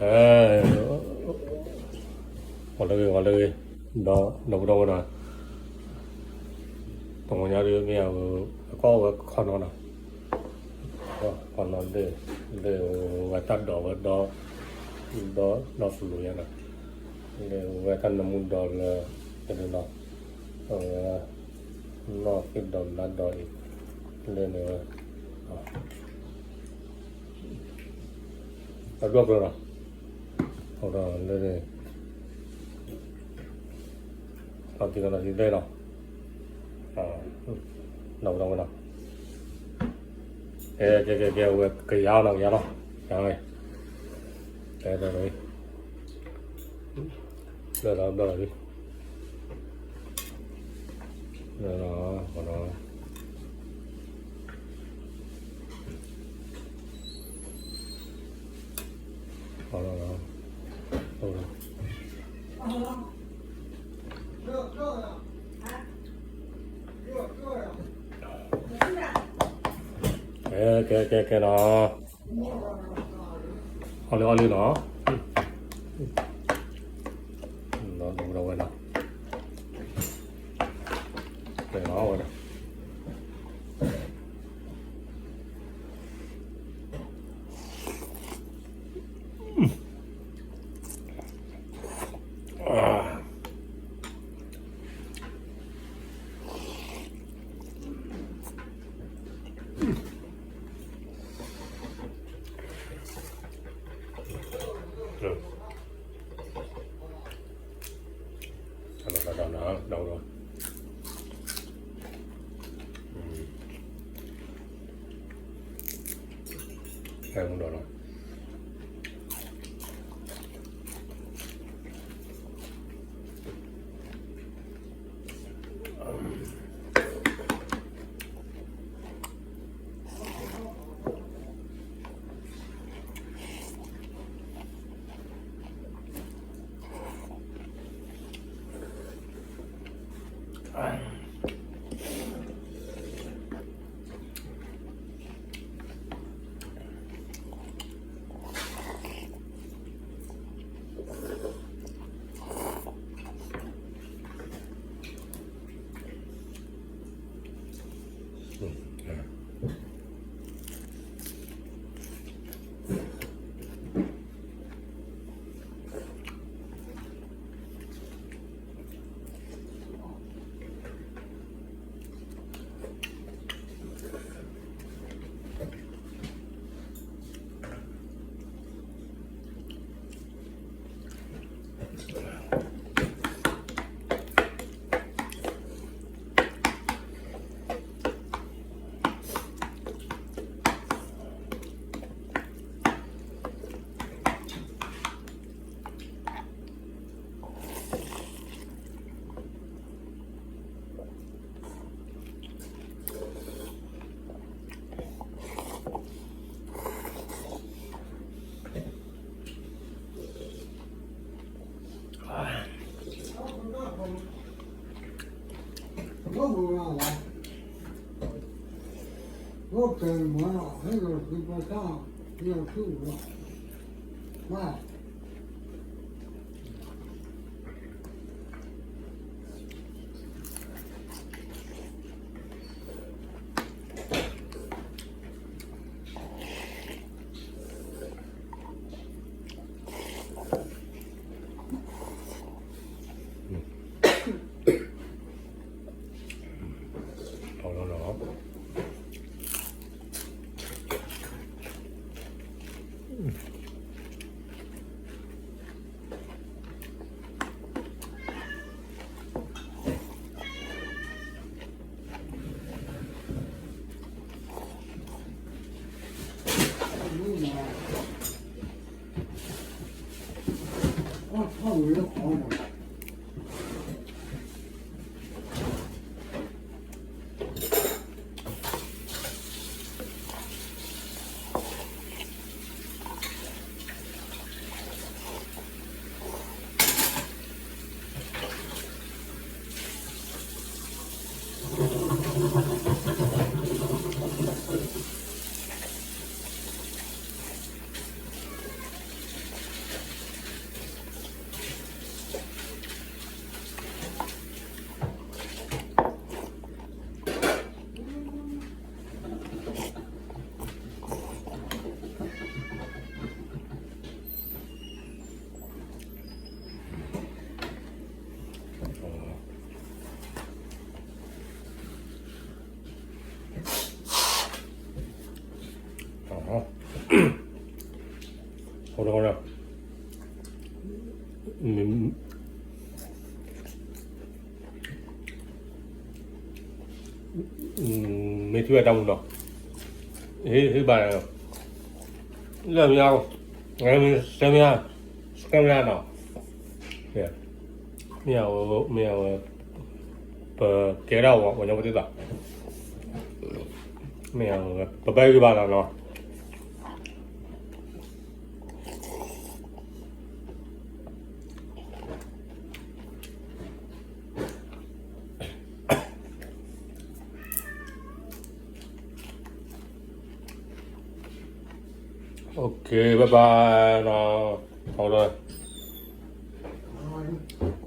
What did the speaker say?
အဲ ဝဲလၢဂ့ၤ ဝဲလၢဂ့ၤ ဒီး ဒီပုၢ်ဒီဝဲၢ်နီၤ, တနံၤညါဒ်မ့ၢ် အကီၢ်ဝဲခီနီၤနီၤ, ခီနီၤ လၢ လၢဝဲတၢ်ဒိးဝဲဒီး ဒီး ဒီး flu ယါနီၤ, လၢဝဲတၢ်နၢမူဒီးလၢ တနီၤနီၤ အဝဲ နီၢ်သ့ၣ်ဒီးနါဒီးအံၤ လၢန့ၣ်ဝဲ အဒိၣ်ကျိနီၤ, အဒီးလၢန့ၣ် လီၤတံၢ်လီၤတံၢ်သ့ၣ်နီၤ, နီၤနီၤနီၤ, ကဲကဲကဲကဲ အဝဲကယၤနီၤ ကယၤနီၤ, ကယၤနီၤ, ကဲ ကဲ ကဲ ဘျၢလီၤ ဘျၢလီၤလံ, ဘျၢလီၤ ဘျၢလီၤ ဘျၢလီၤ ဘျၢလီၤ, ကဲ ကဲ ကဲ ကဲနီၤ, အီၣ်လံ အီၣ်လံနီၤ, ဒီးဝဲနီၤ, ကဲနီၤ ဝဲနီၤ. ဒီး မ့ၢ်ထံၣ်ဝဲတၢ်မူနီၤ, ဟ့ၣ်ဘၣ်, လၢမ့ၢ်, မ့ၢ်စဲမ့ၢ်, စကဲမ့ၢ်နီၤ, မ့ၢ်အဝဲ, ပကဲဒၣ်ဝဲ ပှၤကညီဖိသ့ၣ်တဖၣ်, မ့ၢ်အဝဲ ပဘၣ်ဂံၢ်ဘါလီၤနီၤ. OK, bye bye နီၤ, ဟီဒီး